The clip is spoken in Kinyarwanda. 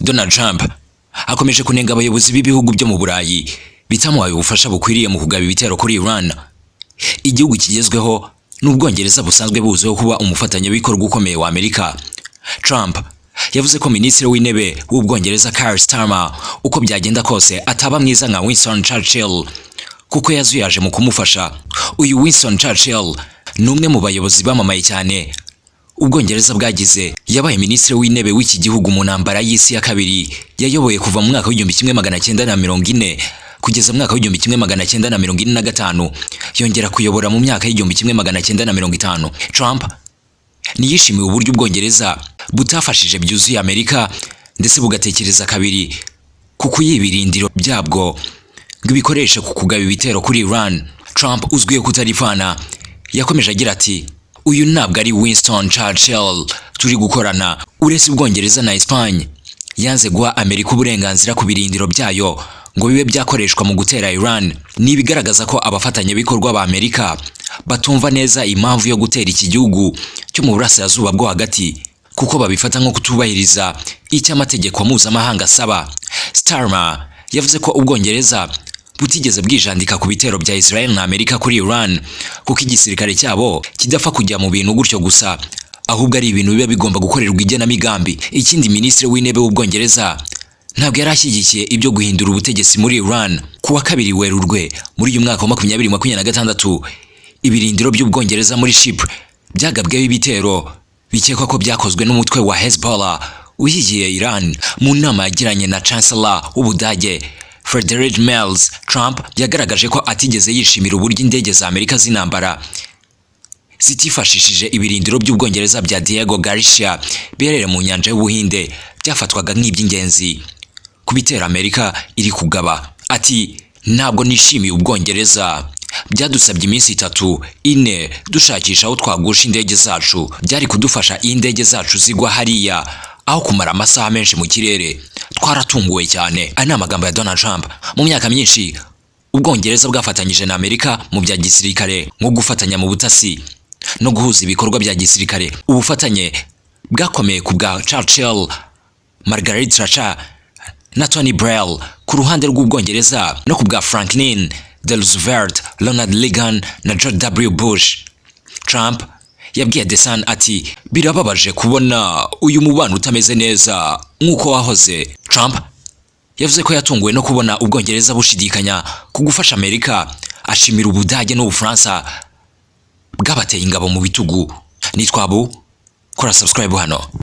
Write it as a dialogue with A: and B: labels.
A: Donald Trump akomeje kunenga abayobozi b'ibihugu byo mu Burayi bitamuhaye ubufasha bukwiriye mu kugaba ibitero kuri Iran. Igihugu kigezweho n'Ubwongereza busanzwe buzwiho kuba umufatanyabikorwa ukomeye wa Amerika. Trump yavuze ko Minisitiri w'Intebe w'Ubwongereza Keir Starmer, uko byagenda kose, ataba mwiza nka Winston Churchill kuko yazuyaje mu kumufasha. Uyu Winston Churchill ni umwe mu bayobozi bamamaye cyane Ubwongereza bwagize. Yabaye Minisitiri w'Intebe w'iki gihugu mu ntambara y'isi ya kabiri, yayoboye kuva mu mwaka w'1940 kugeza mu mwaka w'1945, yongera kuyobora mu myaka y'1950. Trump ntiyishimiye uburyo Ubwongereza butafashije byuzuye Amerika, ndetse bugatekereza kabiri ku kuyibirindiro byabwo ngo ibikoreshe ku kugaba ibitero kuri Iran. Trump uzwiho kutarifana yakomeje agira ati: "Uyu ntabwo ari Winston Churchill turi gukorana." Uretse Ubwongereza na Espagne yanze guha Amerika uburenganzira ku birindiro byayo ngo bibe byakoreshwa mu gutera Iran, ni ibigaragaza ko abafatanyabikorwa ba Amerika batumva neza impamvu yo gutera iki gihugu cyo mu burasirazuba bwo hagati, kuko babifata nko kutubahiriza icyo amategeko mpuzamahanga asaba. Starmer yavuze ko Ubwongereza butigeze bwijandika ku bitero bya Israel na Amerika kuri Iran, kuko igisirikare cyabo kidapfa kujya mu bintu gutyo gusa, ahubwo ari ibintu biba bigomba gukorerwa igenamigambi. Ikindi, Minisitiri w'Intebe w'Ubwongereza ntabwo yari ashyigikiye ibyo guhindura ubutegetsi muri Iran. Ku wa 2 Werurwe muri uyu mwaka wa 2026, ibirindiro by'Ubwongereza muri Chypre byagabweho ibitero bikekwa ko byakozwe n'umutwe wa Hezbollah ushyigikiye Iran. Mu nama yagiranye na Chancellor w'Ubudage Friedrich Merz, Trump yagaragaje ko atigeze yishimira uburyo indege za Amerika z'intambara zitifashishije ibirindiro by'Ubwongereza bya Diego Garcia biherereye mu nyanja y'Ubuhinde, byafatwaga nk'iby'ingenzi ku bitero Amerika iri kugaba. Ati: "Ntabwo nishimiye Ubwongereza. Byadusabye iminsi 3, 4 dushakisha aho twagusha indege zacu. Byari kudufasha iyo indege zacu zigwa hariya aho kumara amasaha menshi mu kirere. Twaratunguwe cyane." Aya ni amagambo ya Donald Trump. Mu myaka myinshi Ubwongereza bwafatanyije na Amerika mu bya gisirikare, nko gufatanya mu butasi no guhuza ibikorwa bya gisirikare. Ubufatanye bwakomeye ku bwa Churchill, Margaret Thatcher na Tony Blair ku ruhande rw'Ubwongereza, no ku bwa Franklin D. Roosevelt, Ronald Reagan na George W. Bush. Trump yabwiye The Sun ati: "Birababaje kubona uyu mubano utameze neza nk'uko wahoze." Trump yavuze ko yatunguwe no kubona Ubwongereza bushidikanya ku gufasha Amerika, ashimira Ubudage n'Ubufaransa bwabateye ingabo mu bitugu. Nitwa Abu, kora subscribe hano.